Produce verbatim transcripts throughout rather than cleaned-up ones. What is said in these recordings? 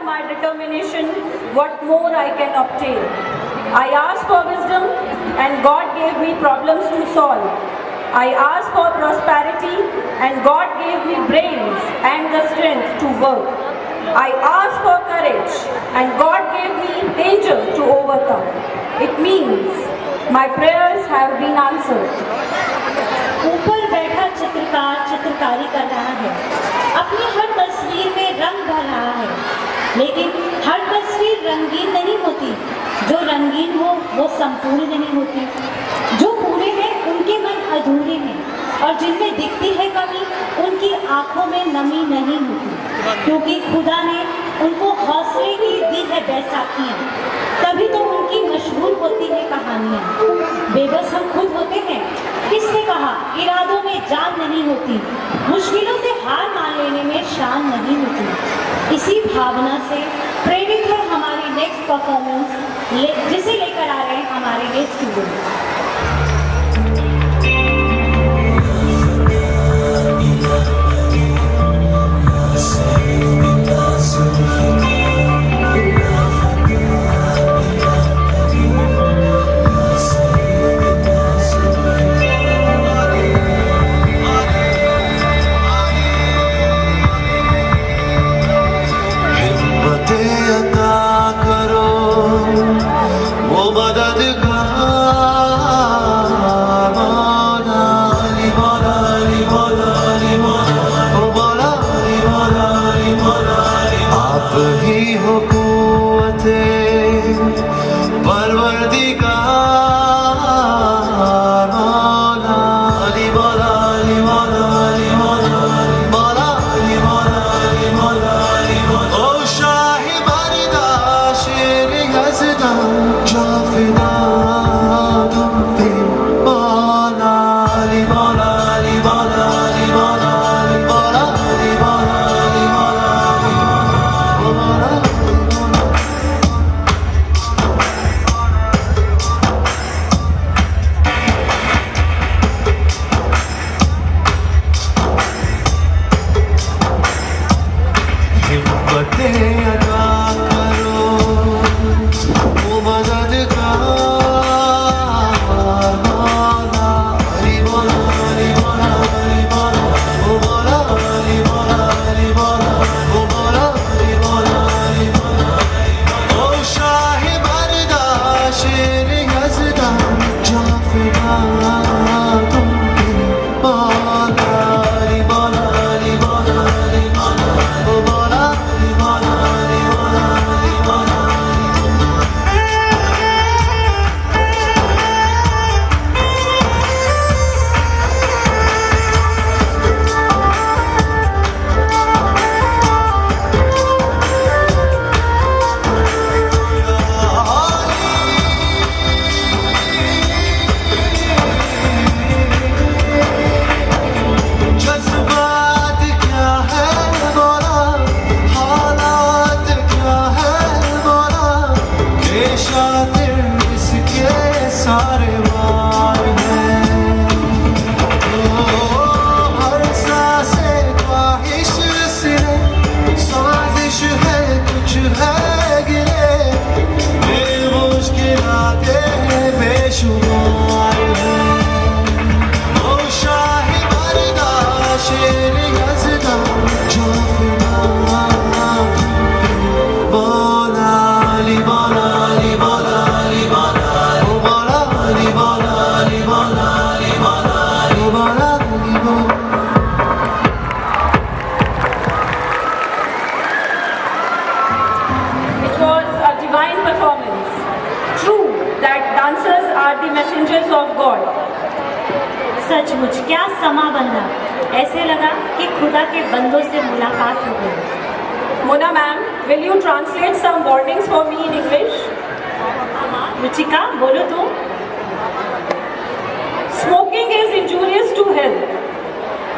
My determination, what more I can obtain. I asked for wisdom and God gave me problems to solve. I asked for prosperity and God gave me brains and the strength to work. I asked for courage and God gave me danger to overcome. It means my prayers have been answered. ऊपर बैठा चित्रकार चित्रकारी कर रहा है, अपनी हर तस्वीर में रंग भर रहा है, लेकिन हर तस्वीर रंगीन नहीं होती। जो रंगीन हो, वो संपूर्ण नहीं होती। जो पूरे हैं, उनके मन अधूरे हैं, और जिनमें दिखती है कमी, उनकी आंखों में नमी नहीं होती, क्योंकि खुदा ने उनको हौसले की दी है बैसाखियां, तभी तो उनकी मशहूर होती है कहानियां। बेबस हम खुद होते हैं, किसने कहा इरादों में जान नहीं होती, मुश्किलों से हार मान लेने में शान नहीं होती। इसी भावना से प्रेरित है हमारी नेक्स्ट परफॉर्मेंस, ले, जिसे लेकर आ रहे हैं हमारे ये स्टूडेंट्स। हिम्मत अता करो, वो मददगार। मौला अली, मौला अली, मौला अली, मौला अली, मौला अली, मौला अली, मौला अली। आप ही हो कुव्वते परवरदिगार। मौला अली, मौला अली, मौला अली, मौला अली, मौला अली, मौला अली, मौला अली, मौला अली, मौला अली। ओ शाह मर्दा शेर यज़दा, जां फिदा तुम पे। मौला अली, मौला अली, मौला अली, मौला अली, मौला अली, मौला अली, मौला अली, मौला अली। हिम्मत अता करो, ओ मददगार। मौला अली, मौला अली, मौला अली, मौला, ओ मौला अली, मौला अली, मौला, ओ मौला अली, मौला अली, मौला अली, मौला। ओ शाह मर्दा शेर यज़दा, जां फिदा तुम पे। मौला अली, मौला अली, मौला अली, मौला अली, मौला अली, मौला अली, मौला अली, मौला अली। जज्बात क्या है मौला, हालात क्या है मौला, पेशा तेरे इसके सारे वार हैं। ओ, हर सांसे ख्वाहिश सिरे, साजिश है कुछ है गिले, ये मुश्किलातें बेशुमार हैं। ओ शाह मर्दा शेर यज़दा, जां फिदा तुम पे। मौला अली, मौला अली, मौला अली, मौला अली, ओ मौला अली, मौला अली, मौला अली, मौला अली, मौला अली, मौला। It was a divine performance. True that dancers are the messengers of God. सचमुच, क्या समा बंधा। ऐसे लगा कि खुदा के बंदों से मुलाकात हो गई। Mona ma'am, will you translate some warnings for me in English? Ruchika, बोलो तो। Smoking is injurious to health.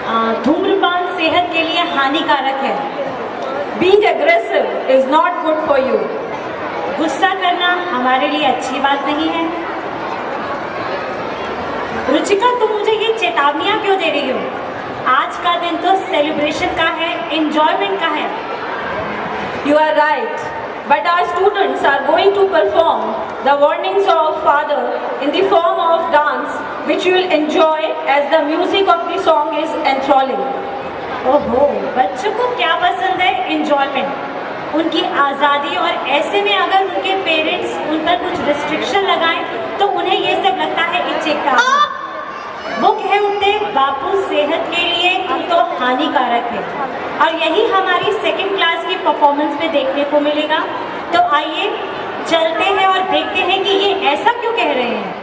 अ, धूम्रपान सेहत के लिए हानिकारक है। Being aggressive is not good for you. गुस्सा करना हमारे लिए अच्छी बात नहीं है। रुचिका, तुम मुझे ये चेतावनियां क्यों दे रही हो? आज का दिन तो सेलिब्रेशन का है, एंजॉयमेंट का है। You are right, but our students are going to perform the warnings of Father in the form of dance, which you will enjoy as the music of the song is enthralling. ओहो, बच्चों को क्या पसंद है? एंजॉयमेंट, उनकी आज़ादी। और ऐसे में अगर उनके पेरेंट्स उन पर कुछ रिस्ट्रिक्शन लगाएं तो उन्हें ये सब लगता है इच्छेका। वो कह उठते, "बापू, सेहत के लिए तू तो हानिकारक है।" और यही हमारी सेकंड क्लास की परफॉर्मेंस में देखने को मिलेगा। तो आइए, चलते हैं और देखते हैं कि ये ऐसा क्यों कह रहे हैं।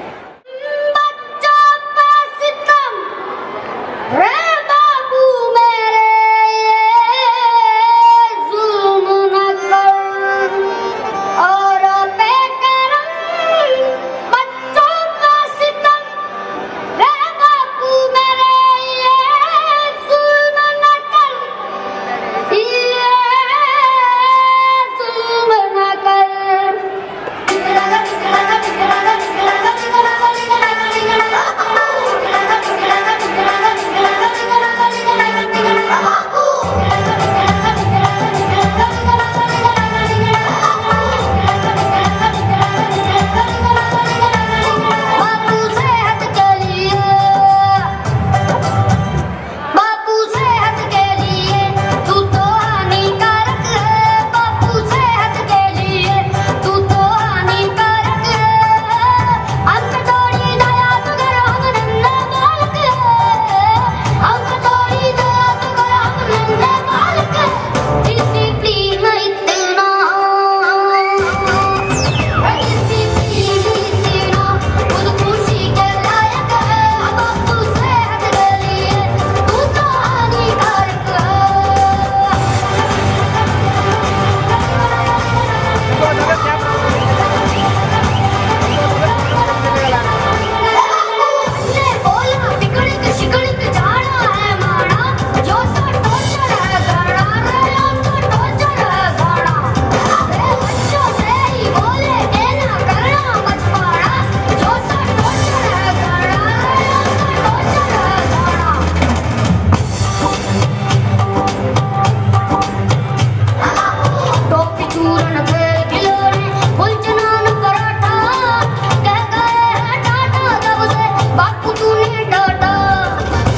बच्चों पे सितम, रे बाबू मेरे, ये जुल्म न कर, औरों पे करम। बच्चों पे सितम, रे बापू मेरे, ये जुल्म न कर, ये जुल्म न कर। बापू सेहत के लिए, बापू सेहत के लिए तू तो हानिकारक है, बापू सेहत के लिए तू तो हानिकारक है। अंक तोड़ी दया मगर हम नन्ना बालक है, अंक तोड़ी दया मगर हम नन्ना बालक है। डिसिप्लिन इतना, डिसिप्लिन इतना, खुदकुशी के लायक है। बापू सेहत के लिए तू तो हानिकारक है। टॉफी चूरन, भेल खिलौने, गुलचनान पराठा, कह गए हैं टाटा जब से बापू तूने डांटा।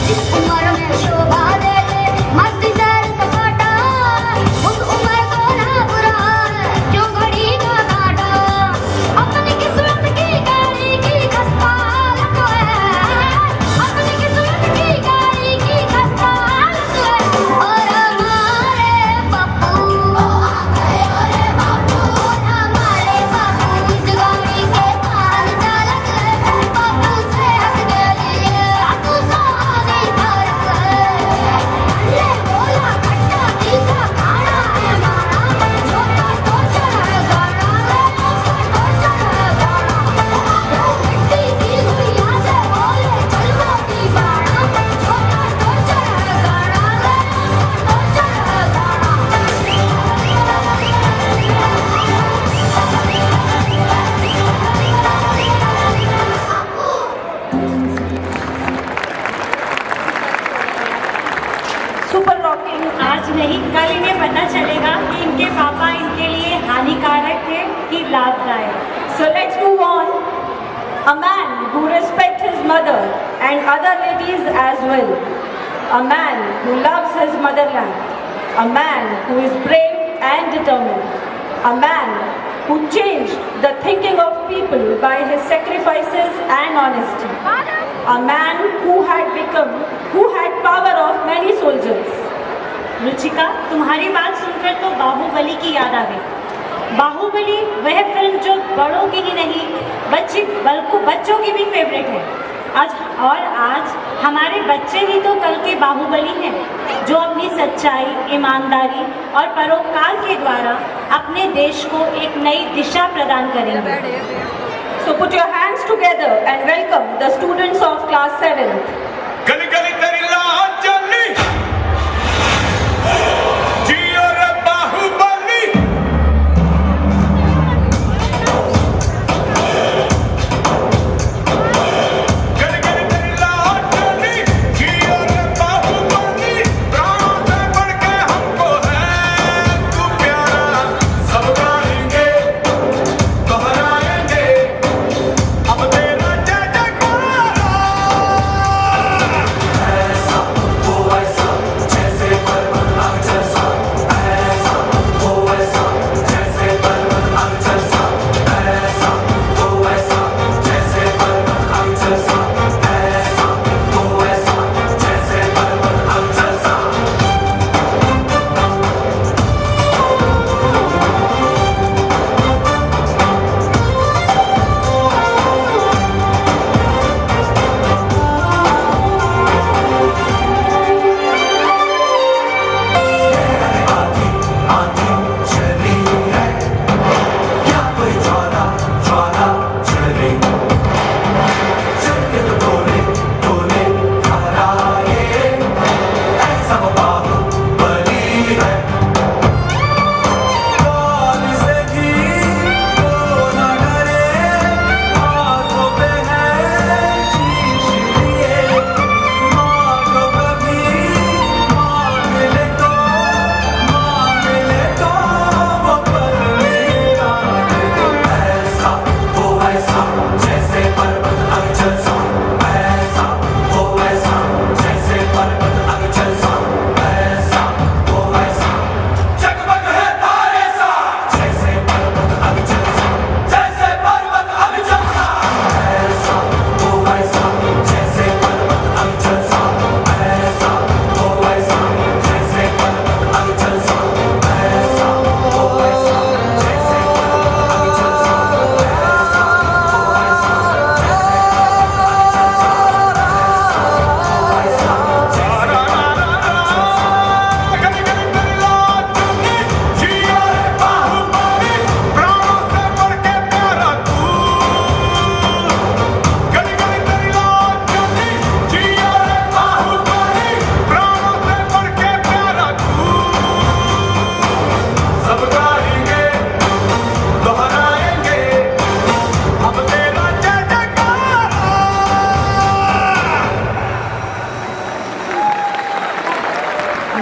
जिस उम्र में शोभा देते मस्ती सैर सपाटा, उस उम्र को ना बुरा है, क्यों घड़ी का काटा। अपनी किस्मत की गाड़ी की खस्ता हालत है, अपनी किस्मत की गाड़ी की खस्ता हालत है। और हमारे बापू, और हमारे बापू इस गाड़ी के पान चालक है। बापू सेहत के लिए, बापू तो हानिकारक है। Super rocking. आज नहीं, कल इन्हें पता चलेगा कि इनके पापा इनके लिए हानिकारक थे कि लाभदायक। So let's move on. A man who respects his mother and other ladies as well. A man who loves his motherland. A man who is brave and determined. A man who changed the thinking of people by his sacrifices and honesty. A man who had become, who had power of many soldiers. Ruchika, तुम्हारी बात सुनकर तो बाहुबली की याद आ गई। बाहुबली, वह फिल्म जो बड़ों की ही नहीं, बच्ची, बल्कि बच्चों की भी फेवरेट है। आज, और आज हमारे बच्चे ही तो कल के बाहुबली हैं, जो अपनी सच्चाई, ईमानदारी और परोपकार के द्वारा अपने देश को एक नई दिशा प्रदान करेंगे। So put your hands together and welcome the students of class seventh. गली गली तेरी लाल चली, जियो रे बाहुबली। गली गली तेरी लाल चली, जियो रे बाहुबली। प्राणों से बढ़ के हमको है तू प्यारा।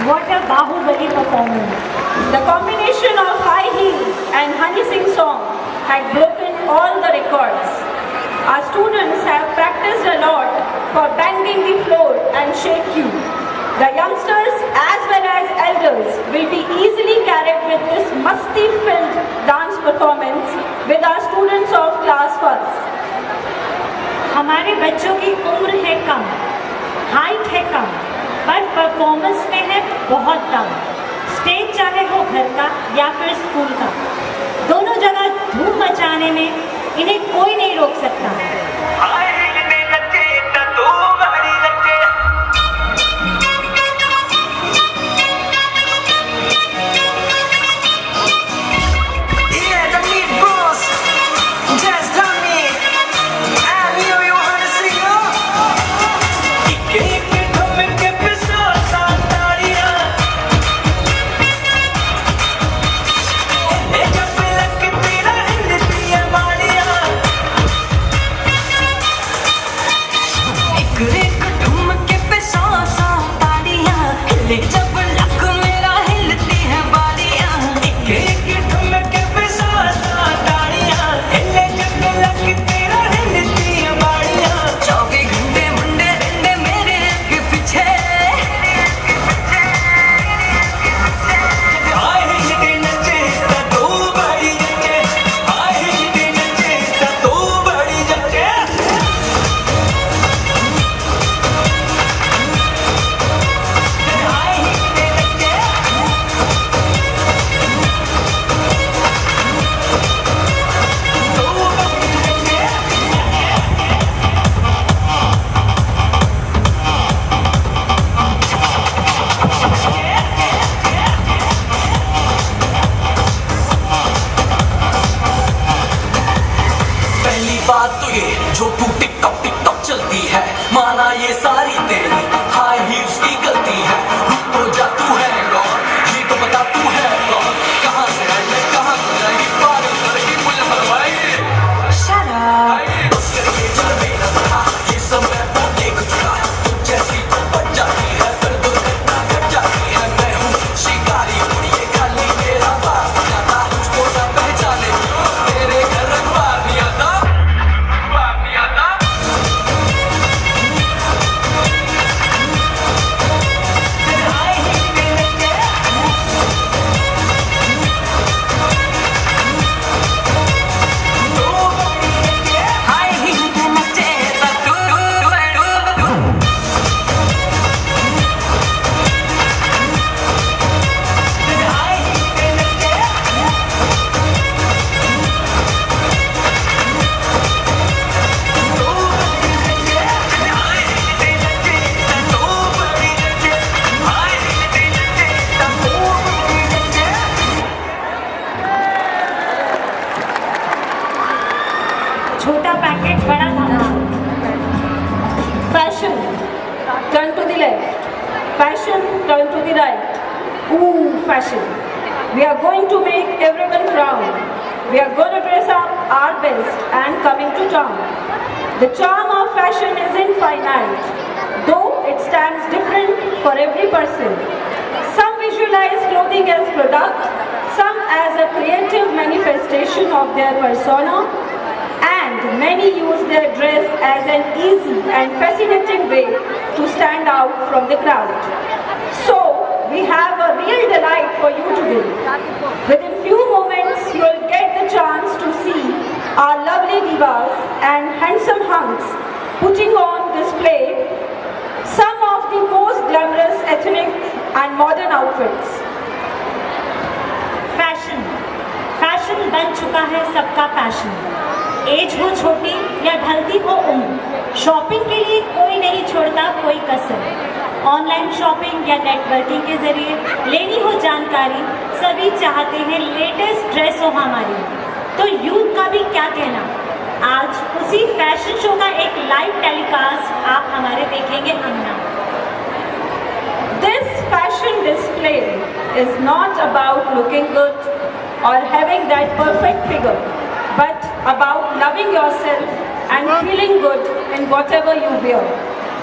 What a Bahubali performance. The combination of high heels and Honey Singh song had broken all the records. Our students have practiced a lot for banging the floor and shake you. The youngsters as well as elders will be easily carried with this masti-filled dance performance with our students of class first. हमारे बच्चों की उम्र है कम, हाइट है कम, पर परफॉर्मेंस में है बहुत दम। स्टेज चाहे हो घर का या फिर स्कूल का, दोनों जगह धूम मचाने में इन्हें कोई नहीं रोक सकता। पहली बात तो ये, जो तू टिकटॉक टिकटॉक चलती है, माना ये सारी तेरी हाई हील्स की गलती है। रुक तो जा, तू है कौन, ये तो बता, तू है कौन, कहाँ से आई है, कहाँ को जाएगी, पागल करेगी मुझे, मरवाएगी। Shut up. बस कर ये चल मेरा रहा, ये सब मैं तो देख चुका। छोटा पैकेट, बड़ा धमाल। Fashion, turn to the left. Fashion, turn to the right. Ooh, fashion. We are going to make everyone frown. We are gonna dress up our best and coming to town. The charm of fashion is infinite, though it stands different for every person. Some visualize clothing as product, some as a creative manifestation of their persona, and many use their dress as an easy and fascinating way to stand out from the crowd. So, we have a real delight for you today. Within few moments, you'll get the chance to see our lovely divas and handsome hunks putting on display some of the most glamorous ethnic and modern outfits. Fashion, fashion बन चुका है सबका passion. As हो छोटी या ढलती हो उम्र, शॉपिंग के लिए कोई नहीं छोड़ता कोई कसर। ऑनलाइन शॉपिंग या नेटवर्किंग के जरिए लेनी हो जानकारी, सभी चाहते हैं लेटेस्ट ड्रेस हो हमारी। तो यूथ का भी क्या कहना, आज उसी फैशन शो का एक लाइव टेलीकास्ट आप हमारे देखेंगे अंगना। This fashion display is not about looking good or having that perfect figure, but about loving yourself and feeling good in whatever you wear.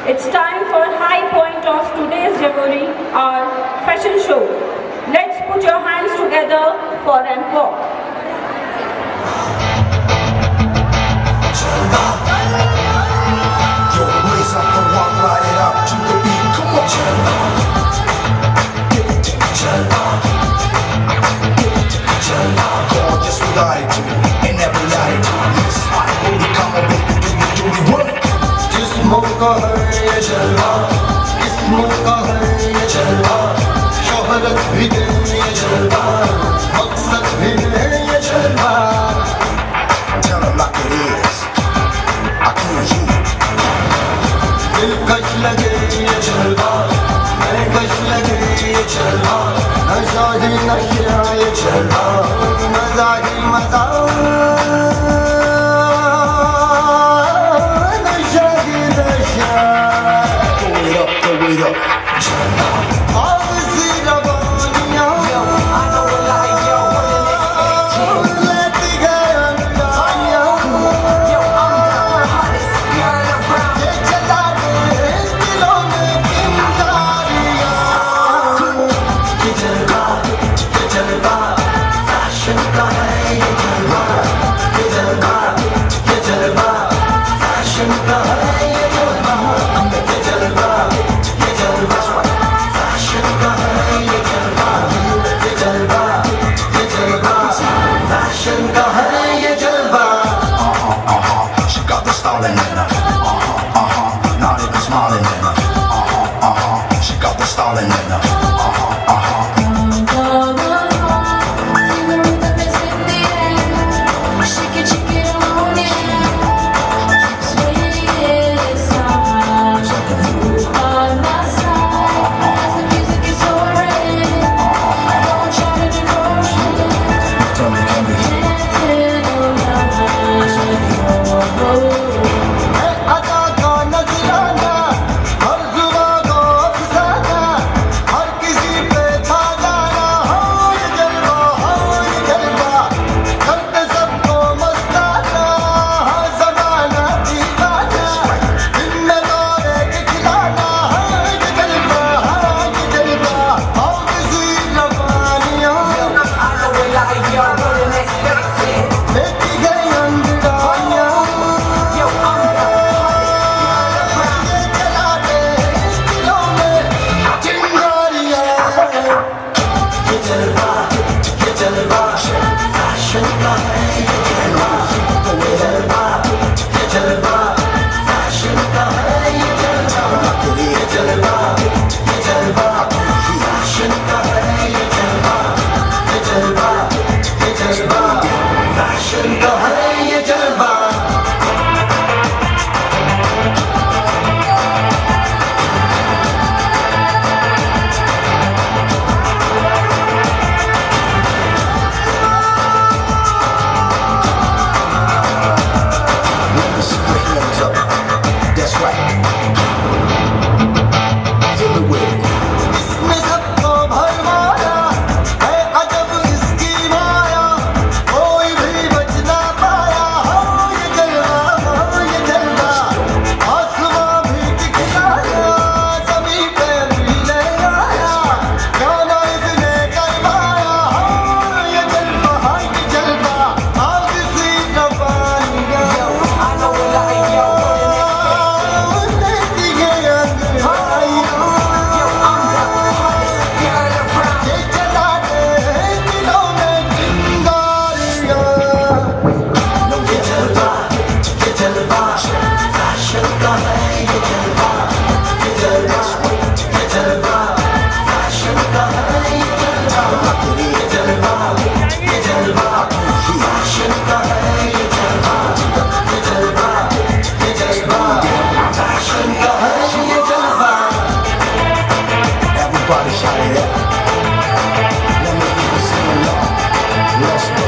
It's time for high point of today's Jamboree, our fashion Foreign folk. Yo, raise up the walk, light it up to the beat. Come on. Give it to me, Jalwa. Give it to me, Jalwa. Gorgeous, we got it too. In every light. Yes, I will become a big, do the work. جسموں کا ہے یہ جلوہ، اسموں کا ہے یہ جلوہ، شہرت بھی دے یہ جلوہ، مقصد بھی دے یہ جلوہ۔ Tell 'em like it is. I can't hear you. دلکش لگے یہ جلوہ، دلکش لگے یہ جلوہ، نشہ ہی نشہ یہ جلوہ، مزہ ہی مزہ۔ Throw it up, throw it up. Fashion ka hai ye jalwa. Uh-huh, uh-huh, she got the style in her. Uh-huh, uh-huh, not even smiling in her. Uh-huh, uh-huh, she got the style in her. Uh-huh, uh-huh. That's right. Feel the way. Everybody shout it out. Let me hear you sing along. Let's go.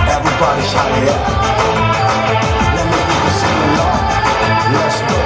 Everybody shout it out. Let me hear you sing along. Let's go.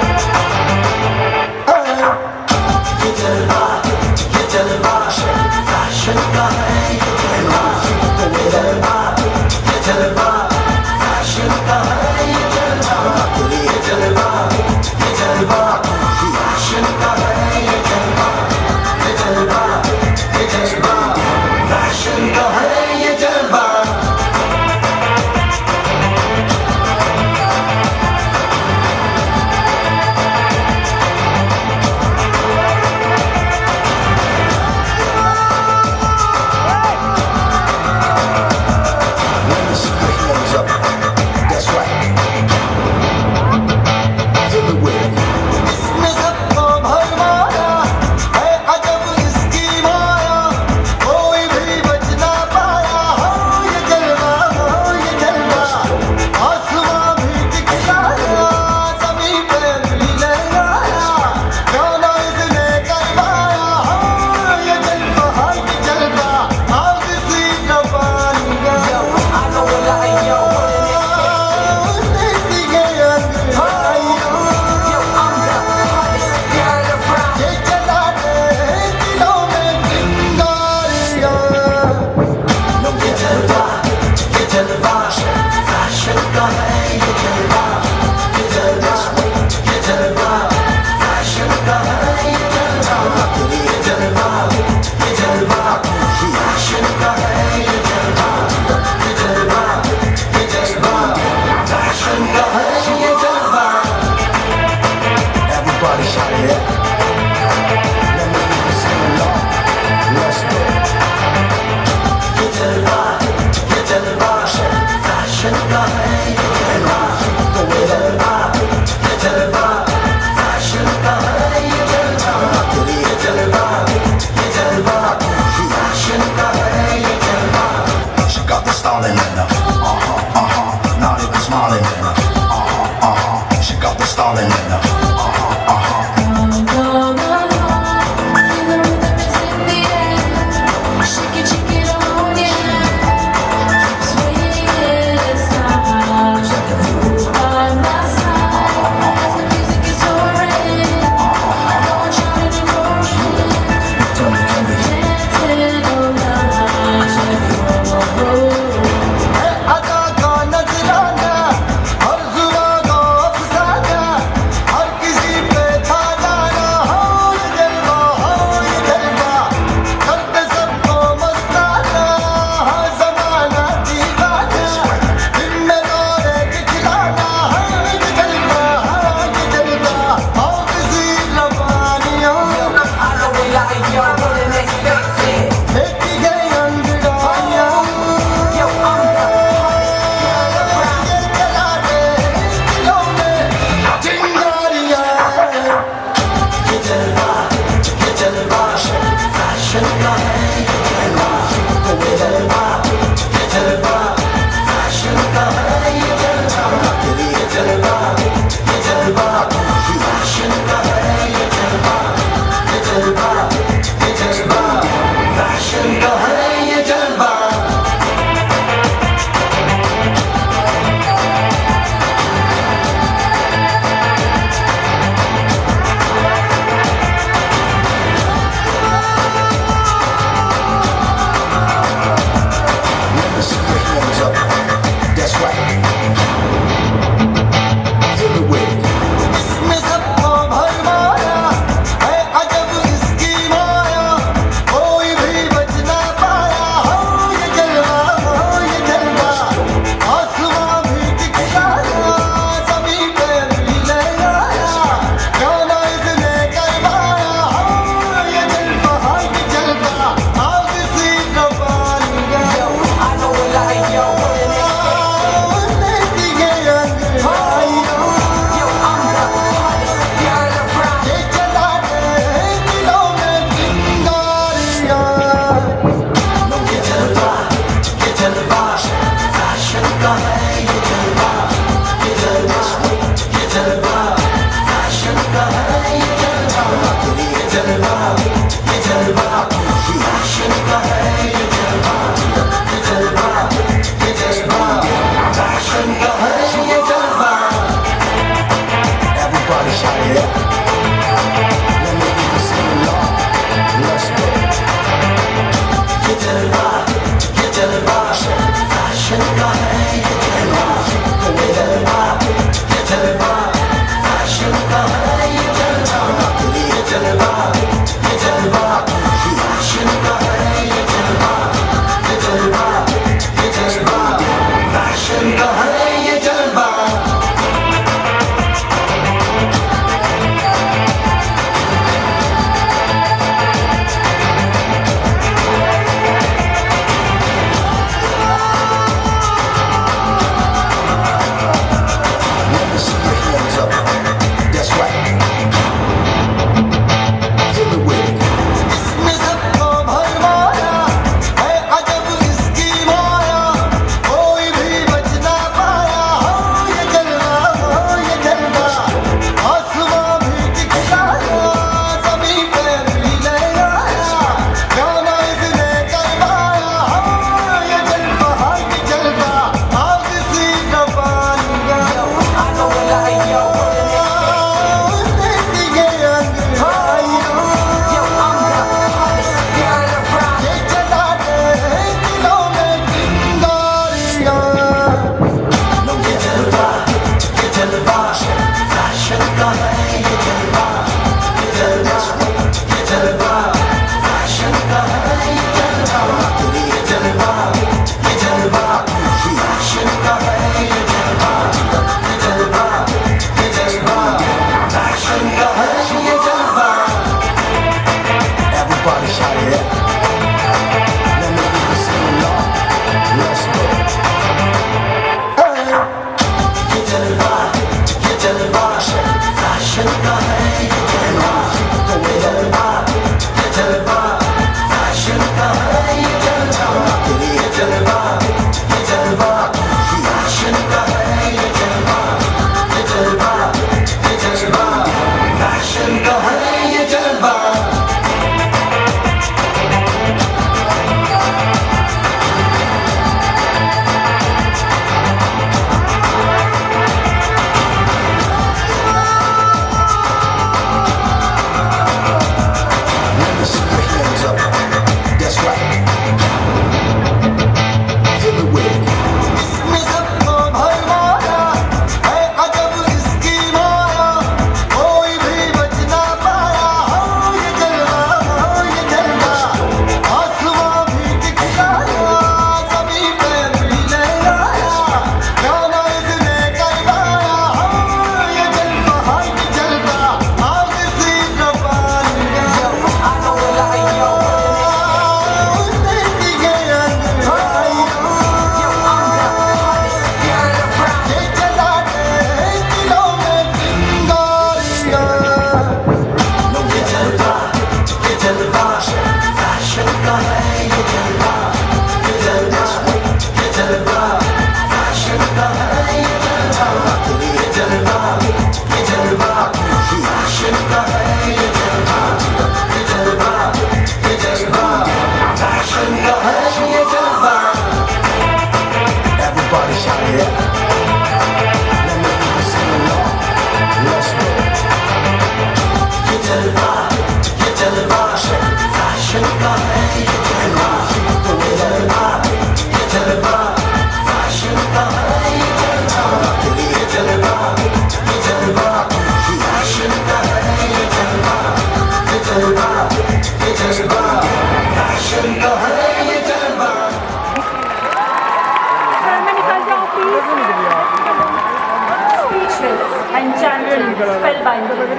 Speechless, enchanting, spellbinding.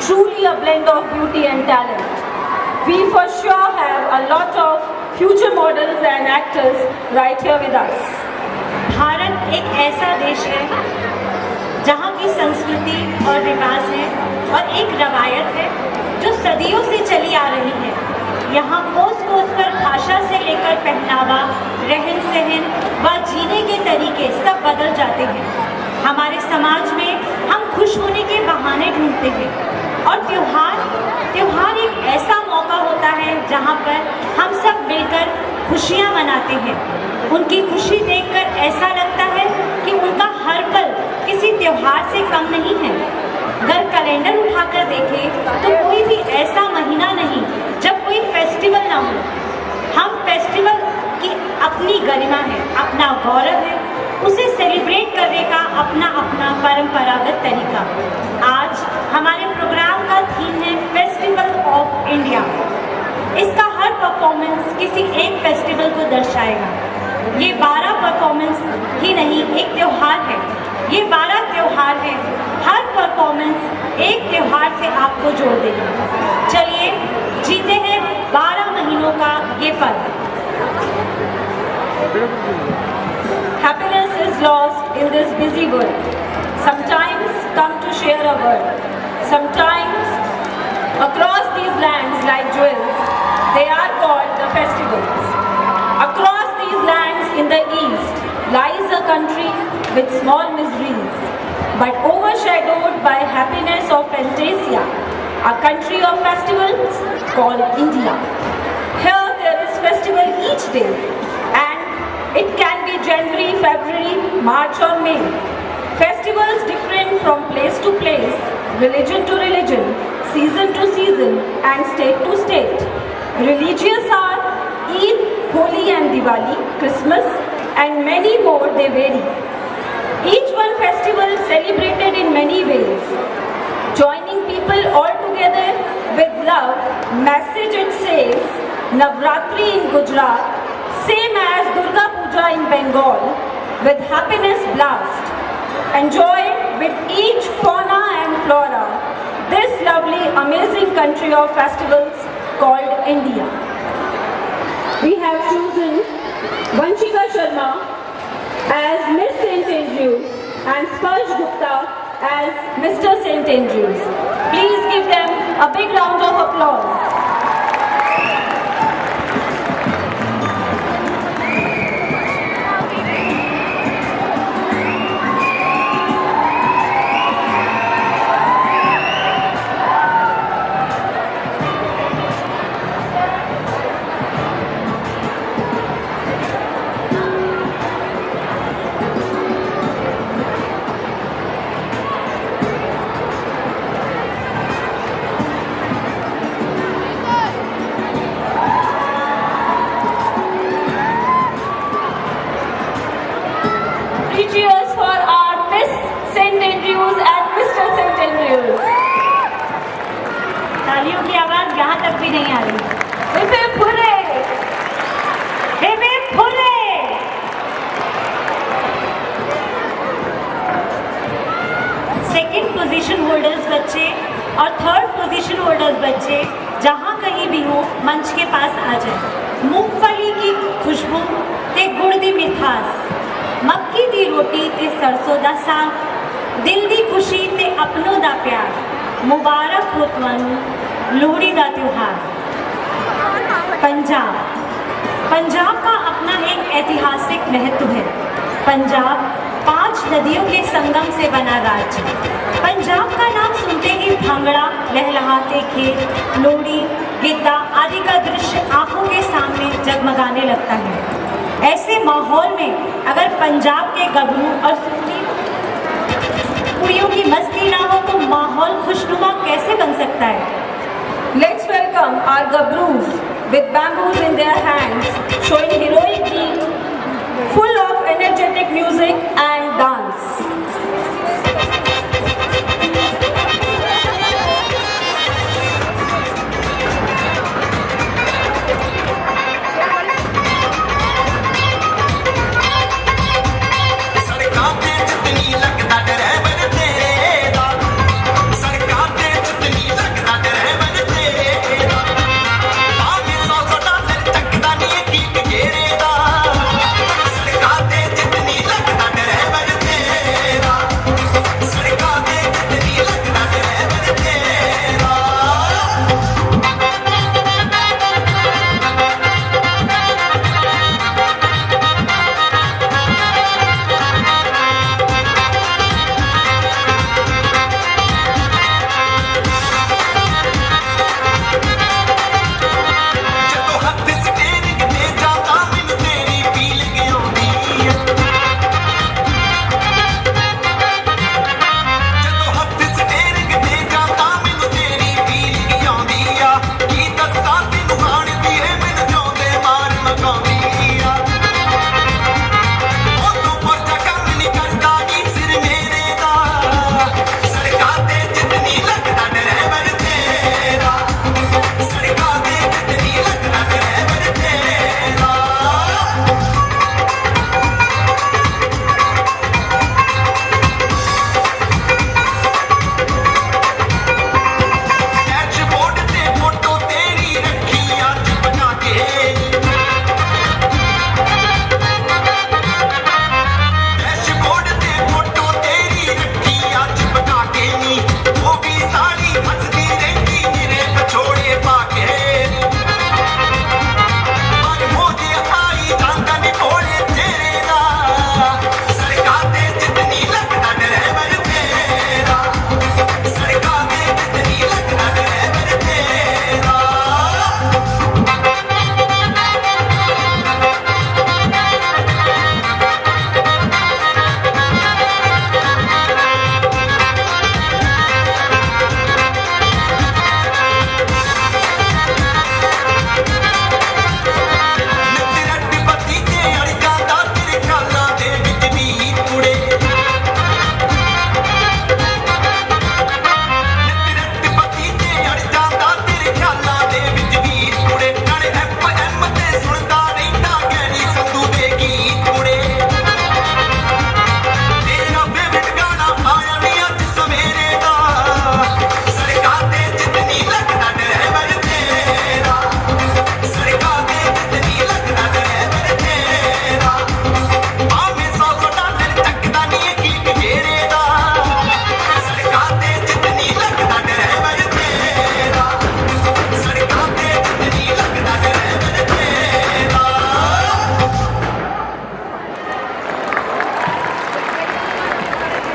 Truly a blend of beauty and talent. We for sure have a lot of future models and actors right here with us. Bharat एक ऐसा देश है जहाँ की संस्कृति और रिवाज है और एक रवायत है जो सदियों से चली आ रही है। यहाँ कोस कोस पर भाषा से लेकर पहनावा, रहन सहन व जीने के तरीके सब बदल जाते हैं। हमारे समाज में हम खुश होने के बहाने ढूंढते हैं और त्योहार, त्योहार एक ऐसा मौका होता है जहाँ पर हम सब मिलकर खुशियाँ मनाते हैं। उनकी खुशी देखकर ऐसा लगता है कि उनका हर पल किसी त्योहार से कम नहीं है। अगर कैलेंडर उठाकर देखें तो कोई भी ऐसा महीना नहीं जब कोई फेस्टिवल ना हो। हम फेस्टिवल की अपनी गरिमा है, अपना गौरव है, उसे सेलिब्रेट करने का अपना अपना परंपरागत तरीका। आज हमारे प्रोग्राम का थीम है फेस्टिवल ऑफ इंडिया। इसका हर परफॉर्मेंस किसी एक फेस्टिवल को दर्शाएगा। ये बारह परफॉर्मेंस ही नहीं, एक त्योहार है। ये बारह त्योहार हैं, हर परफॉर्मेंस एक त्योहार से आपको जोड़ देगा। चलिए, जीते हैं बारह महीनों का ये पर्व। Happiness is lost in this busy world. Sometimes come to share a word. Sometimes across these lands like jewels, they are called the festivals. Across these lands in the east lies a country with small miseries, but overshadowed by happiness of Fantasia, a country of festivals called India. Here there is festival each day, and it can be January, February, March or May. Festivals different from place to place, religion to religion, season to season, and state to state. Religious are Eid, Holi and Diwali, Christmas, and many more, they vary. Each one festival celebrated in many ways, joining people all together with love. Message it says, Navratri in Gujarat, same as Durga Puja in Bengal, with happiness blast. Enjoy with each fauna and flora this lovely, amazing country of festivals called India. We have chosen Vanshika Sharma as Miss Saint Andrews and Sparsh Gupta as Mister Saint Andrews. Please give them a big round of applause. Three cheers for our Miss Saint Andrews and Mister Saint Andrews. तालियों की आवाज यहाँ तक भी नहीं आ रही। Hip hip hurray! Hip hip hurray! Second position holders बच्चे और थर्ड पोजीशन होल्डर्स बच्चे जहाँ कहीं भी हो, मंच के पास आ जाए। मूंगफली की खुशबू ते गुड़ दी मिठास, मक्की दी रोटी ते सरसों दा साग, दिल दी खुशी ते अपनों दा प्यार। मुबारक हो तुहानू लोहड़ी दा त्योहार। पंजाब, पंजाब का अपना एक ऐतिहासिक महत्व है। पंजाब पांच नदियों के संगम से बना राज्य। पंजाब का नाम सुनते ही भांगड़ा, लहलहाते खेत, लोहड़ी, गिद्दा आदि का दृश्य आंखों के सामने जगमगाने लगता है। ऐसे माहौल में अगर पंजाब के गबरू और सुन्नी कुड़ियों की मस्ती ना हो तो माहौल खुशनुमा कैसे बन सकता है? Let's welcome our Gabrus, with bamboos in their hands, showing heroic deed, full of energetic music and dance.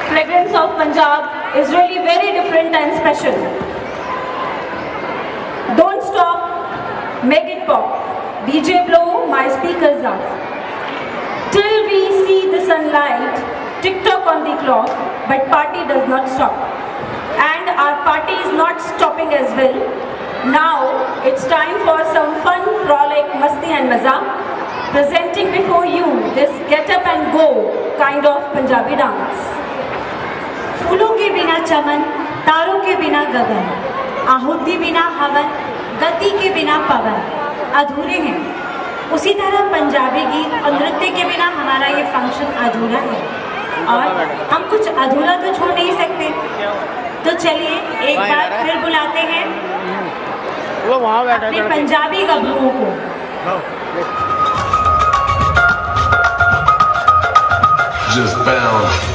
Fragrance of Punjab is really very different and special. Don't stop, make it pop. D J blow, my speakers up. Till we see the sunlight, TikTok on the clock, but party does not stop. And our party is not stopping as well. Now it's time for some fun, frolic, masti and maza. Presenting before you this Get Up and Go kind of Punjabi dance. फूलों के बिना चमन, तारों के बिना गगन, आहुति बिना हवन, गति के बिना पवन अधूरे हैं। उसी तरह पंजाबी गीत और नृत्य के बिना हमारा ये फंक्शन अधूरा है और हम कुछ अधूरा तो छोड़ नहीं सकते। तो चलिए एक बार फिर बुलाते हैं वो वहाँ बैठा अपने पंजाबी गबरूओं को। Just bounce.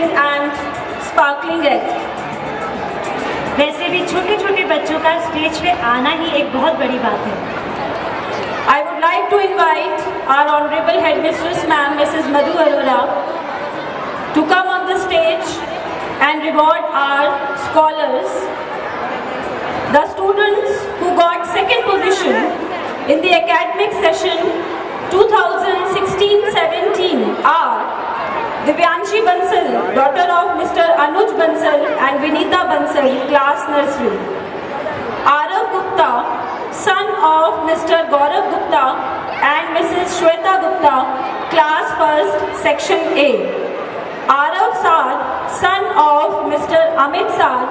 And sparkling egg. वैसे भी छोटे छोटे बच्चों का स्टेज पे आना ही एक बहुत बड़ी बात है। I would like to invite our honorable headmistress ma'am, Missus Madhu Arora, to come on the stage and reward our scholars. The students who got second position in the academic session two thousand sixteen seventeen are Divyanshi Bansal, daughter of Mister Anuj Bansal and Vinita Bansal, class nursery. Arav Gupta, son of Mister Gaurav Gupta and Missus Shweta Gupta, class first, section A. Arav Saad, son of Mister Amit Saad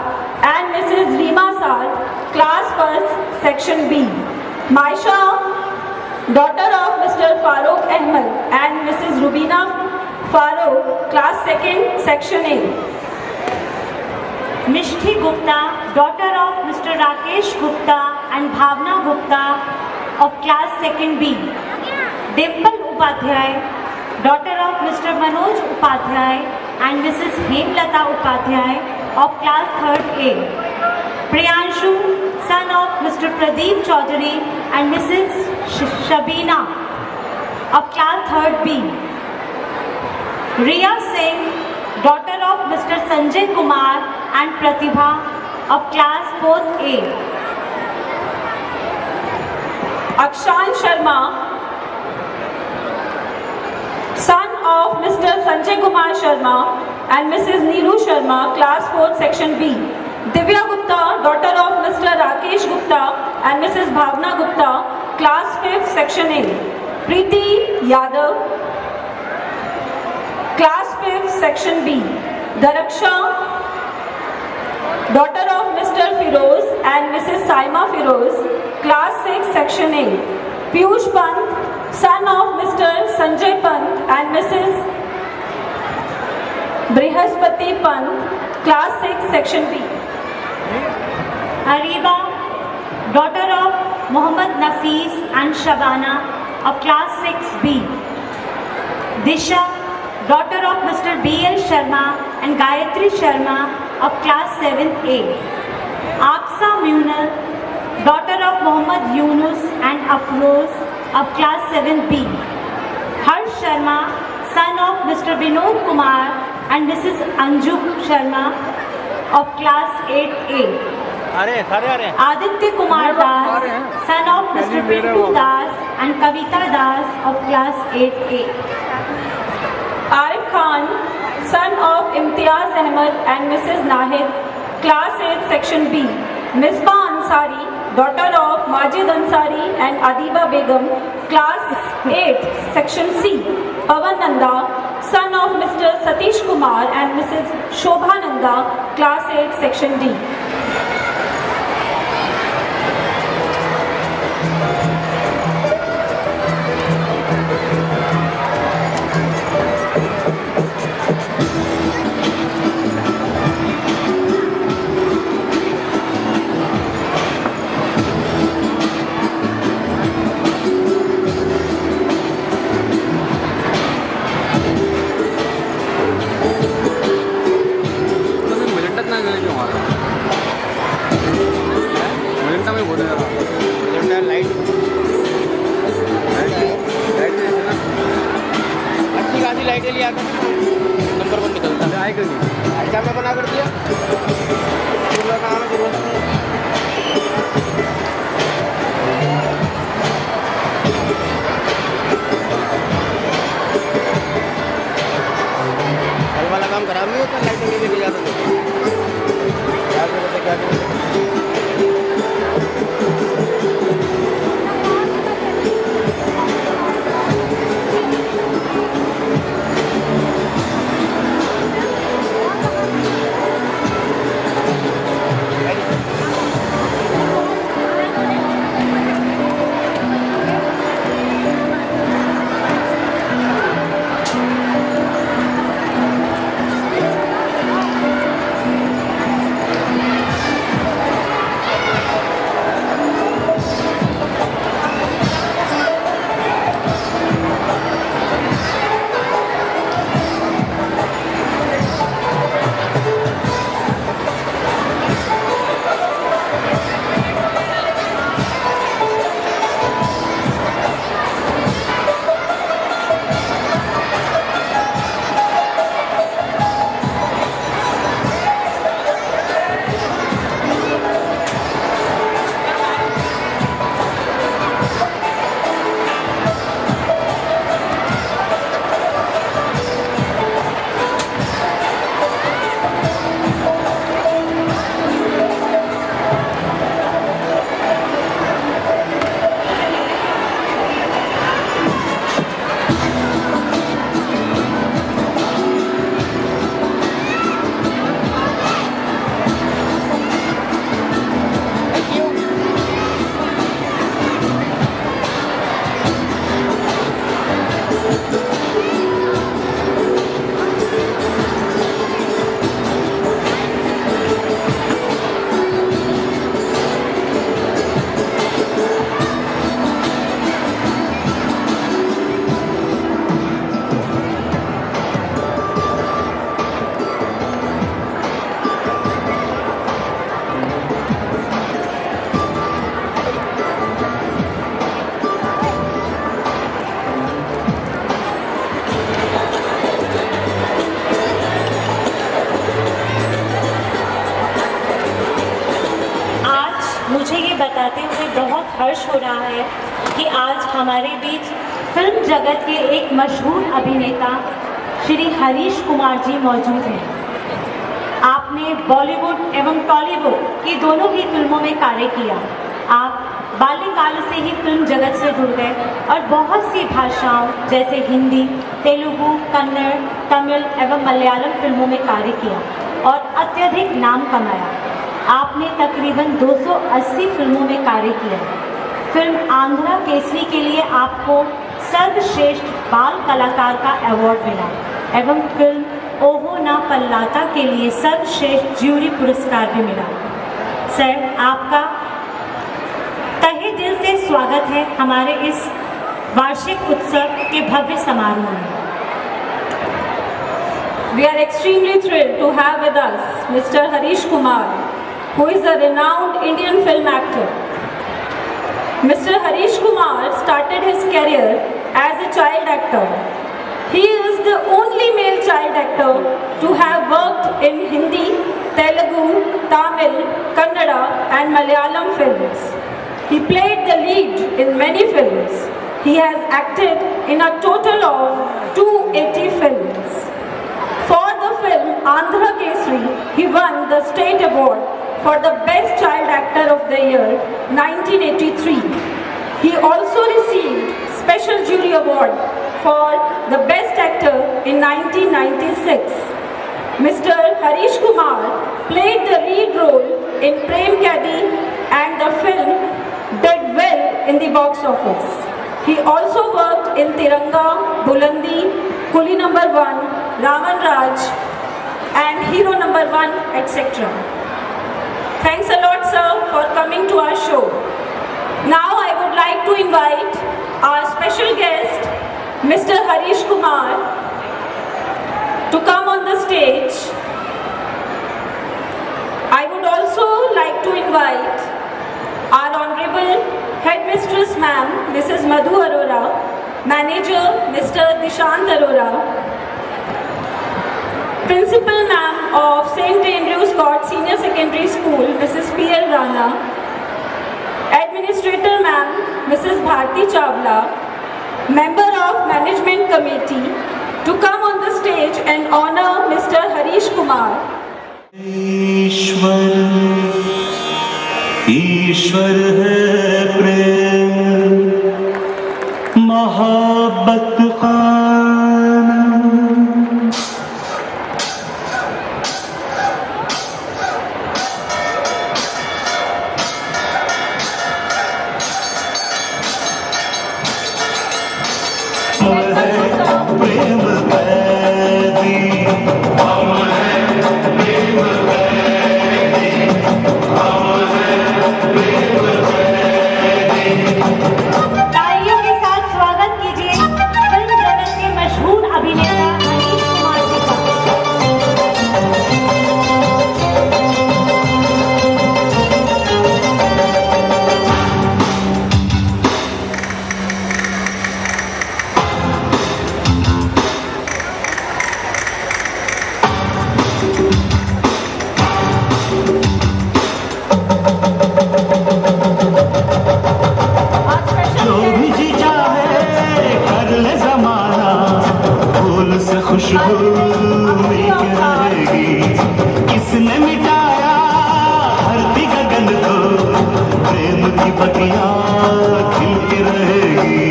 and Missus Reema Saad, class first, section B. Maisha, daughter of Mister Farooq Ahmed and Missus Rubina Farooq, class second, section A. Mishti Gupta, daughter of Mister Rakesh Gupta and Bhavna Gupta of class second B. Dimple Upadhyay, daughter of Mister Manoj Upadhyay and Missus Hemlata Upadhyay of class third A. Priyanshu, son of Mister Pradeep Chaudhary and Missus Sh- Shabina of class third B. Riya Singh, daughter of Mister Sanjay Kumar and Pratibha of class fourth A. Akshan Sharma, son of Mister Sanjay Kumar Sharma and Missus Neelu Sharma, class fourth, section B. Divya Gupta, daughter of Mister Rakesh Gupta and Missus Bhavna Gupta, class fifth, section A. Preeti Yadav, class fifth, section B. Daraksha, daughter of Mister Firoz and Missus Saima Firoz, class six, section A. Piyush Pant, son of Mister Sanjay Pant and Missus Brihaspati Pant, class six, section B. Ariba, daughter of Muhammad Nafees and Shabana of class six B. Disha, daughter of Mister B L Sharma and Gayatri Sharma of class seventh A. Aksa Munal, daughter of Muhammad Yunus and Afroz of class seventh B. Harsh Sharma, son of Mister Vinod Kumar and Missus Anju Sharma of class eighth A. Aditya Kumar Das, son of Mister Pintu Das and Kavita Das of class eighth A. Arif Khan, son of Imtiaz Ahmed and Missus Nahid, class eight, section B. Misbah Ansari, daughter of Majid Ansari and Adiba Begum, class eight, section C. Pavan Nanda, son of Mister Satish Kumar and Missus Shobha Nanda, class eight, section D. बहुत हर्ष हो रहा है कि आज हमारे बीच फिल्म जगत के एक मशहूर अभिनेता श्री हरीश कुमार जी मौजूद हैं। आपने बॉलीवुड एवं टॉलीवुड की दोनों ही फिल्मों में कार्य किया। आप बाल्यकाल से ही फिल्म जगत से जुड़ गए और बहुत सी भाषाओं जैसे हिंदी, तेलुगु, कन्नड़, तमिल एवं मलयालम फिल्मों में कार्य किया और अत्यधिक नाम कमाया। आपने तकरीबन दो सौ अस्सी फिल्मों में कार्य किया। फिल्म आंध्रा केसरी के लिए आपको सर्वश्रेष्ठ बाल कलाकार का अवार्ड मिला एवं फिल्म ओहो ना पल्लाता के लिए सर्वश्रेष्ठ ज्यूरी पुरस्कार भी मिला। सर, आपका तहे दिल से स्वागत है हमारे इस वार्षिक उत्सव के भव्य समारोह में। We are extremely thrilled to have with us Mister Harish Kumar, who is a renowned Indian film actor. Mister Harish Kumar started his career as a child actor. He is the only male child actor to have worked in Hindi, Telugu, Tamil, Kannada and Malayalam films. He played the lead in many films. He has acted in a total of two eighty films. For the film Andhra Kesari, he won the State Award for the Best Child Actor of the Year nineteen eighty-three. He also received Special Jury Award for the Best Actor in nineteen ninety-six. Mister Harish Kumar played the lead role in Prem Kaidi and the film did well in the box office. He also worked in Tiranga, Bulandi, Coolie Number One, Ravan Raj, and Hero Number One, et cetera. Thanks a lot, sir, for coming to our show. Now I would like to invite our special guest, Mister Harish Kumar, to come on the stage. I would also like to invite our Honorable Headmistress Ma'am, Missus Madhu Arora, Manager, Mister Dishant Arora, Principal Ma'am of Saint Andrew Scott Senior Secondary School, Missus P L Rana, Administrator Ma'am, Missus Bharti Chawla, Member of Management Committee, to come on the stage and honor Mister Harish Kumar. ईश्वर, ईश्वर है प्रेम, मोहब्बत खाना। तालियों के साथ स्वागत कीजिए फिल्म जगत के मशहूर अभिनेता हरीश कुमार जी का। जो भी जी चाहे कर ले जमाना, फूल से खुशबू मिलके रहेगी। किसने मिटाया धरती गगन को, प्रेम की बगिया खिल के रहेगी।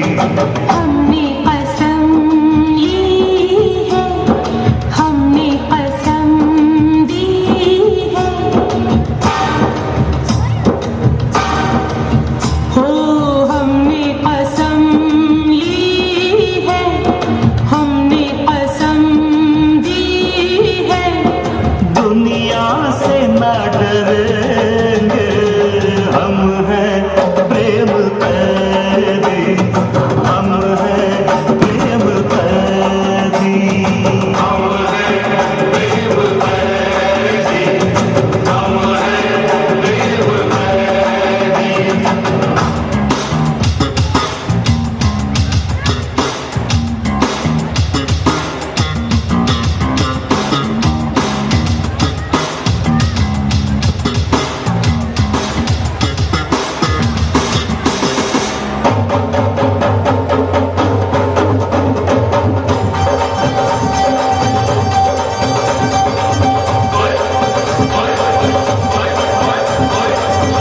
हमने कसम ली है, हमने कसम दी है। हो, हमने कसम ली है, हमने कसम दी है। दुनिया से ना डरेंगे, हम हैं प्रेम के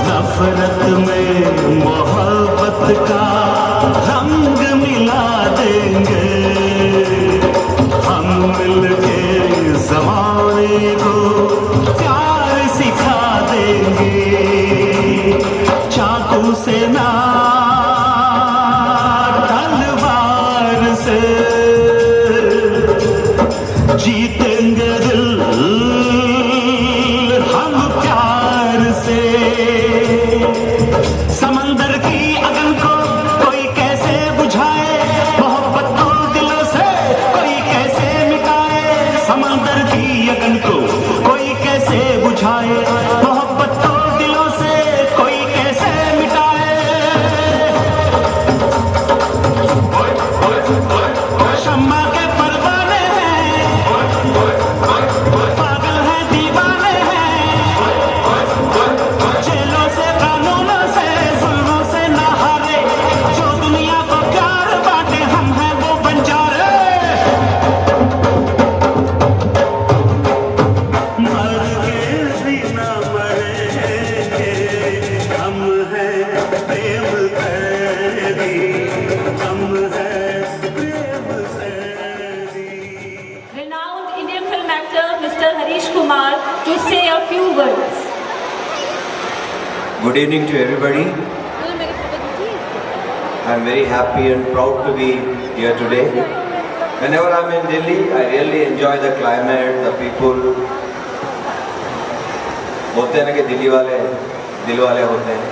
नफरत में मोहब्बत का रंग मिला देंगे, हम मिलके जमाने को प्यार सिखा देंगे। चाकू से ना, तलवार से जीतेंगे दिल हम प्यार से। समंदर की अगन को कोई कैसे बुझाए, मोहब्बत को दिलों से कोई कैसे मिटाए। समंदर की अगन को कोई कैसे बुझाए, मोहब्बत को दिलों से कोई कैसे मिटाए। शम्मा के परवाने हैं, पागल हैं, दीवाने हैं, जेलों से, कानूनों से, जुल्मों से ना हारे, जो दुनिया को प्यार बांटे, हम हैं वो बंजारे। मर के भी ना मरेंगे, हम हैं प्रेम कैदी, हम हैं प्रेम कैदी। Renowned Indian film actor Mister Harish Kumar to say a few words. Good evening to everybody. I'm very happy and proud to be here today. Whenever I'm in Delhi, I really enjoy the climate, the people. बोलते हैं ना कि दिल्ली वाले दिल वाले होते हैं।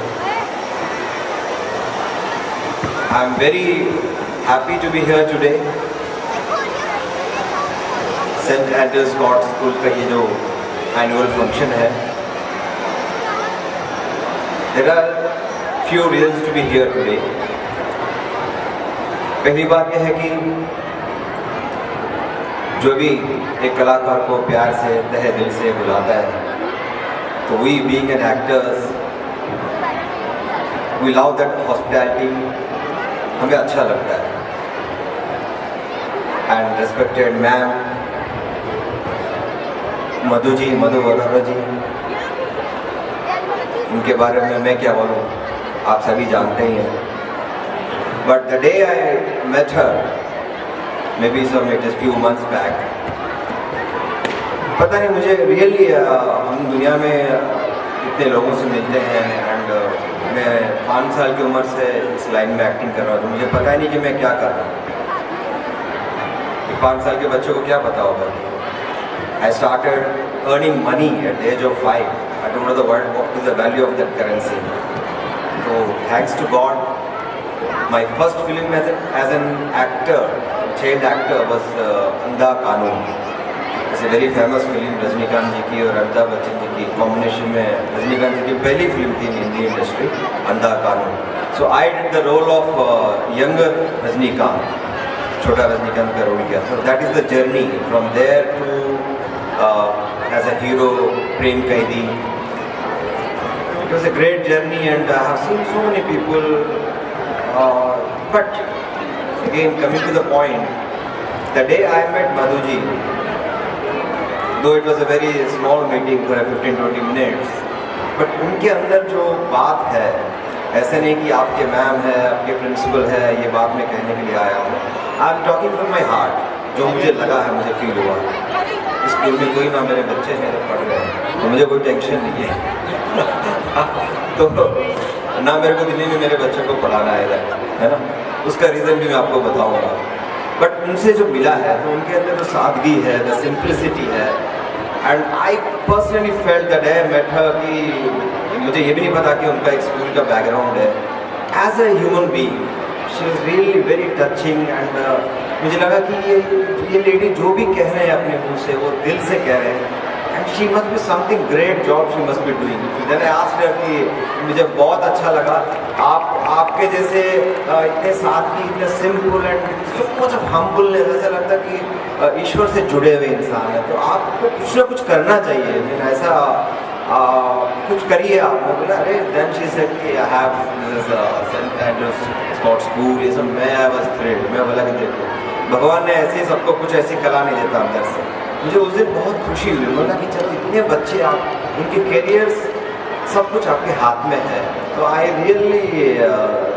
I am very happy to be here today. Saint Andrew's Court School का ये जो annual function है, there are few reasons to be here today. पहली बात यह है कि जो भी एक कलाकार को प्यार से, तहे दिल से बुलाता है, तो we being an actors, we love that hospitality, हमें अच्छा लगता है। And respected ma'am, मधु जी, मधु वरोरा जी, उनके बारे में मैं क्या बोलूँ, आप सभी जानते ही हैं। But the day I met her, maybe some, it is few months back, पता नहीं मुझे really, हम दुनिया में इतने लोगों से मिलते हैं and मैं पाँच साल की उम्र से इस लाइन में एक्टिंग कर रहा हूँ, तो मुझे पता ही नहीं कि मैं क्या कर रहा हूँ। पाँच साल के बच्चों को क्या पता होगा कि I started earning money at the age of five. I don't know the word, what is the value of that currency. So thanks to God, my first film as, a, as an actor, child actor, was uh, Andha Kanun. It's a very famous film, Rajinikanth जी की और अमिताभ बच्चन जी की कॉम्बिनेशन में। रजनीकांत जी की पहली फिल्म थी हिंदी इंडस्ट्री, अंधा कानून। So I did the role of uh, younger Rajinikanth, छोटा रजनीकांत का रोल किया। So that is the journey from there to uh, as a hero, प्रेम कैदी. It was a great journey and I have seen so many people. Uh, but again, coming to the point, the day I met Madhuji, though it was a very small meeting for a fifteen twenty minutes, but उनके अंदर जो बात है, ऐसे नहीं कि आपके मैम है, आपके प्रिंसिपल है, ये बात मैं कहने के लिए आया हूँ। I am talking from my heart. जो मुझे लगा है, मुझे फील हुआ। इस स्कूल में कोई ना मेरे बच्चे हैं, पढ़ रहे हैं, तो मुझे कोई टेंशन नहीं है। तो ना मेरे को दिल्ली में मेरे बच्चों को पढ़ाना है इधर, है ना? उसका रीजन भी मैं आपको बताऊंगा। बट उनसे जो मिला है, तो उनके अंदर जो सादगी है, द सिंप्लिसिटी है, and I personally felt that I met her कि मुझे ये भी नहीं पता कि उनका एक स्कूल का बैकग्राउंड है। As a human being, she was really very touching and uh, मुझे लगा कि ये ये लेडी जो भी कह रहे हैं अपने मुंह से, वो दिल से कह रहे हैं। And she must be something great job she must be doing. Then I asked her कि मुझे बहुत अच्छा लगा आप आपके जैसे uh, इतने सादगी, इतने simple and so much of humbleness, ऐसा लगता कि uh, ईश्वर से जुड़े हुए इंसान है, तो आपको कुछ ना कुछ करना चाहिए। I mean, ऐसा आ, कुछ करिए आप। मैं बोला, अरे, then she said कि I have this, uh, Saint Andrew's Sports School, ये सब। मैं, I was thrilled। मैं बोला कि देखो, भगवान ने ऐसे ही सबको कुछ ऐसी कला नहीं देता अंदर से। मुझे उस दिन बहुत खुशी हुई। बोला कि चलो, इतने बच्चे, आप, उनके करियर्स, सब कुछ आपके हाथ में है। तो I really, uh,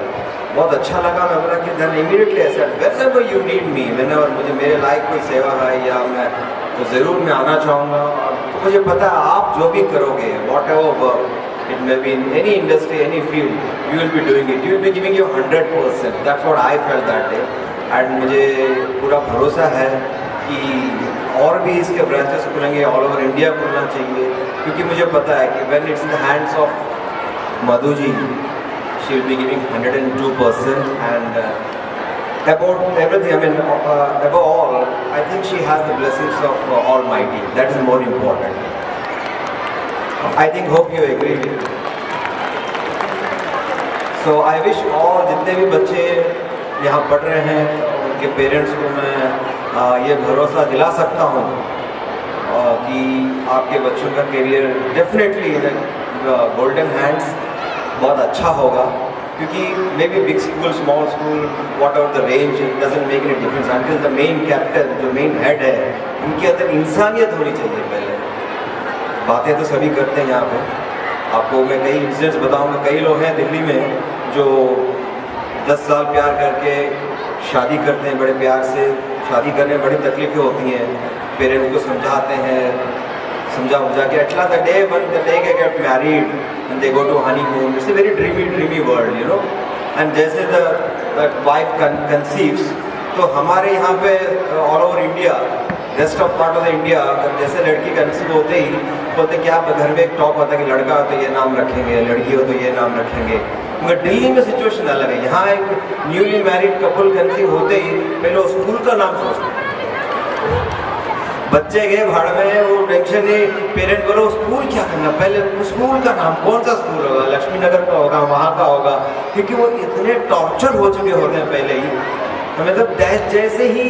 बहुत अच्छा लगा। मैं बोला कि then immediately I said, whenever you need me, whenever मुझे, मेरे लायक कोई सेवा है या मैं, तो ज़रूर मैं आना चाहूँगा। और मुझे पता है, आप जो भी करोगे, whatever work, it may be in any industry, any field, you will be doing it, you will be giving your hundred percent। That's what I felt that day। And मुझे पूरा भरोसा है कि और भी इसके ब्रांचेस खुलेंगे, all over India खुलना चाहिए, क्योंकि मुझे पता है कि when it's in the hands of Madhu ji, she will be giving hundred and two percent, and, uh, about everything, I mean, uh, above all, I think she has the blessings of, uh, Almighty. That is more important. I think, hope you agree with me। So I wish all, जितने भी बच्चे यहाँ पढ़ रहे हैं, उनके पेरेंट्स को मैं, अ, ये भरोसा दिला सकता हूँ, अ, कि आपके बच्चों का career definitely in the, uh, golden hands, बहुत अच्छा होगा। क्योंकि maybe big school, small school, whatever the range, it doesn't make any difference until the main captain, जो मेन हेड है, उनके अंदर इंसानियत होनी चाहिए पहले। बातें तो सभी करते हैं यहाँ पे। आपको मैं कई इंसिडेंट्स बताऊंगा। कई लोग हैं दिल्ली में जो दस साल प्यार करके शादी करते हैं बड़े प्यार से। शादी करने में बड़ी तकलीफें होती हैं, पेरेंट्स को समझाते हैं, समझा बुझा के, until the day when the day they get married and they go to honeymoon, it's a very dreamy, dreamy world, you know। And जैसे the, the wife con-, conceives, तो हमारे यहाँ पे, uh, all over India, rest of part of the India, जैसे लड़की कंसीव होते ही बोलते कि आप घर में एक टॉक होता है कि लड़का हो तो ये नाम रखेंगे, लड़की हो तो ये नाम रखेंगे। मगर दिल्ली में सिचुएशन अलग है। यहाँ एक न्यूली मैरिड कपल कंसीव होते ही पहले वो स्कूल का नाम सोचते हैं। बच्चे गए भाड़ में, वो टेंशन नहीं। पेरेंट बोलो, स्कूल क्या करना, पहले स्कूल का नाम, कौन सा स्कूल होगा, लक्ष्मी नगर का होगा, वहाँ का होगा, क्योंकि वो इतने टॉर्चर हो चुके होते हैं पहले ही। तो मतलब जै-, जैसे ही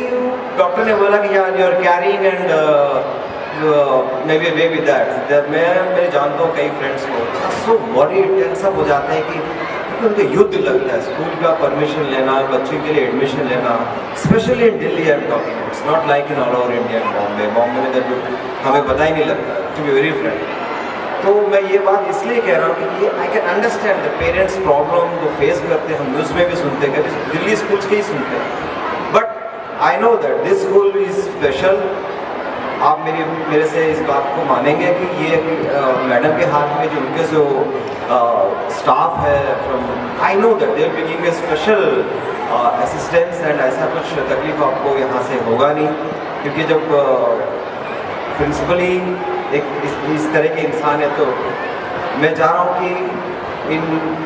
डॉक्टर ने बोला कि यार, you are carrying and, uh, uh, maybe a baby, that, that मैं, मैं जानता हूँ कई फ्रेंड्स को, so worried, टेंशन हो जाते हैं कि, क्योंकि उनको युद्ध लगता है स्कूल का परमिशन लेना, बच्चे के लिए एडमिशन लेना। Especially in Delhi, I am talking, it's not like in all over India and Bombay। Bombay में तो हमें पता ही नहीं लगता, to be very frank। तो मैं ये बात इसलिए कह रहा हूँ कि ये, I can understand the parents problem, वो फेस करते हैं, हम न्यूज़ में भी सुनते हैं, कभी दिल्ली स्कूल्स के ही सुनते हैं। But I know that this school is special। आप मेरी, मेरे से इस बात को मानेंगे कि ये, अ, मैडम के हाथ में जो उनके जो, अ, स्टाफ है, from, I know that they will be giving a special, a, assistance and ऐसा कुछ तकलीफ आपको यहाँ से होगा नहीं, क्योंकि जब, अ, प्रिंसिपल ही एक इस, इस तरह के इंसान है, तो मैं चाह रहा हूँ कि इन,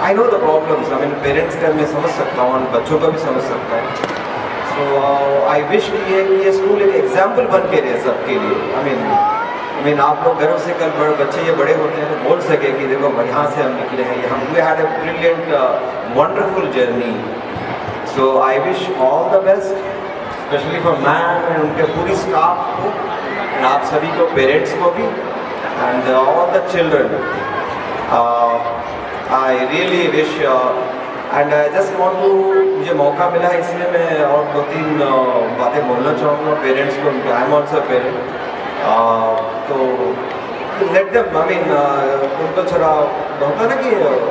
I know the problems, I mean, parents का मैं समझ सकता हूँ और बच्चों का भी समझ सकता हूँ। So, uh, I wish कि ये, ये स्कूल एक एग्जाम्पल बन के रहे सबके लिए। I mean, I mean, आप लोग गर्व से कल बड़े, बच्चे ये बड़े होते हैं तो बोल सके कि देखो, यहाँ से हम निकले हैं, हम, we had a brilliant, uh, wonderful journey। So I wish all the best, especially for ma'am and उनके पूरी स्टाफ को, एंड आप सभी को, पेरेंट्स को भी, and all the children। Uh, I really wish, uh, and I just want to, मुझे मौका मिला है इसलिए मैं और दो तीन, uh, बातें बोलना चाहूँगा पेरेंट्स को। I am also a parent। Uh, तो let them, I mean, uh, उनको थोड़ा होता है ना कि, uh,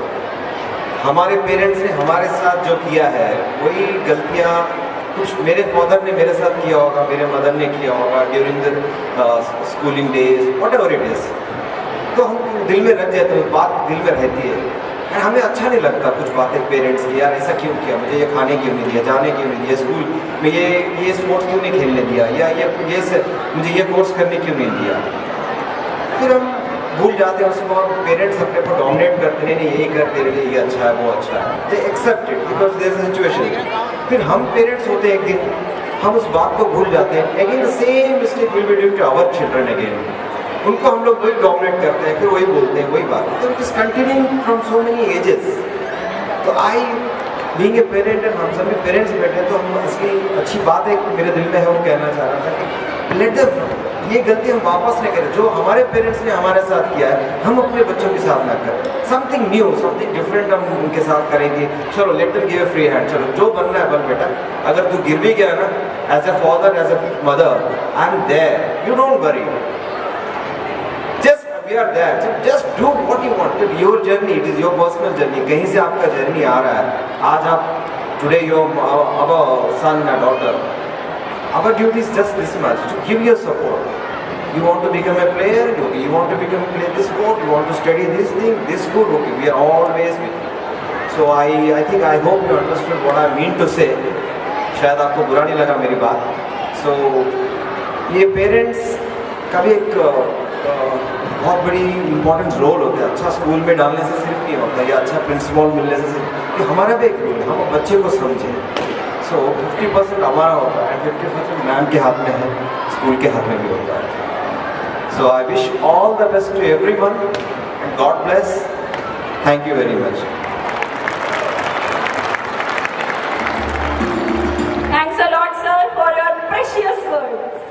हमारे पेरेंट्स ने हमारे साथ जो किया है, वही गलतियाँ कुछ मेरे फादर ने मेरे साथ किया होगा, मेरे मदर ने किया होगा during the, uh, schooling days, whatever it is। तो हम दिल में रख जाते हैं, बात दिल में रहती है। एंड हमें अच्छा नहीं लगता कुछ बातें पेरेंट्स की, यार ऐसा क्यों किया, मुझे ये खाने क्यों नहीं दिया, जाने क्यों नहीं दिया, स्कूल में ये, ये स्पोर्ट्स क्यों नहीं खेलने दिया, या ये, ये से, मुझे ये कोर्स करने क्यों नहीं दिया। फिर हम भूल जाते हैं उसको, और पेरेंट्स अपने पर डोमिनेट करते हैं, नहीं, यही कर, तेरे लिए ये अच्छा है, वो अच्छा है। They accept it because there is a situation। फिर हम पेरेंट्स होते हैं एक दिन, हम उस बात को भूल जाते हैं। Again the same mistake will be doing to our children again। उनको हम लोग वही डोमिनेट करते हैं, फिर वही बोलते हैं, वही बात। तो it is continuing from so many ages। तो I, being a parent, and हम सभी पेरेंट्स बैठे हैं, तो हम इसकी अच्छी बात एक मेरे दिल में है, वो कहना चाह रहा था कि let them ये गलती हम वापस नहीं करें। जो हमारे पेरेंट्स ने हमारे साथ किया है, हम अपने बच्चों के साथ ना करें। Something new, something different हम उनके साथ करेंगे। चलो, let them give a free hand। चलो, जो बनना है बन बेटा। अगर तू गिर भी गया ना, as a father, as a mother, I am there, you don't worry। Just, we are there। So just do what you want। Your journey, it is your personal journey। कहीं से आपका जर्नी आ रहा है। आज आप, today you are our son and daughter। Our duty is just this much, to give you support। You want to become a player, okay, you want to become, play this sport, you want to study this thing, this school, okay, we are always with you। So I, I think, I hope you understood what I mean to say। शायद आपको बुरा नहीं लगा मेरी बात। So ये पेरेंट्स का भी एक, अ, बहुत बड़ी इंपॉर्टेंट रोल होता है। अच्छा स्कूल में डालने से सिर्फ नहीं होता, या अच्छा प्रिंसिपल मिलने से सिर्फ, ये हमारा भी एक रोल है, हम बच्चे को समझें। So fifty percent हमारा होता है, fifty percent मैम के हाथ में है, स्कूल के हाथ में भी होता है। So I wish all the best to everyone and God bless। Thank you very much। Thanks a lot, sir, for your precious words।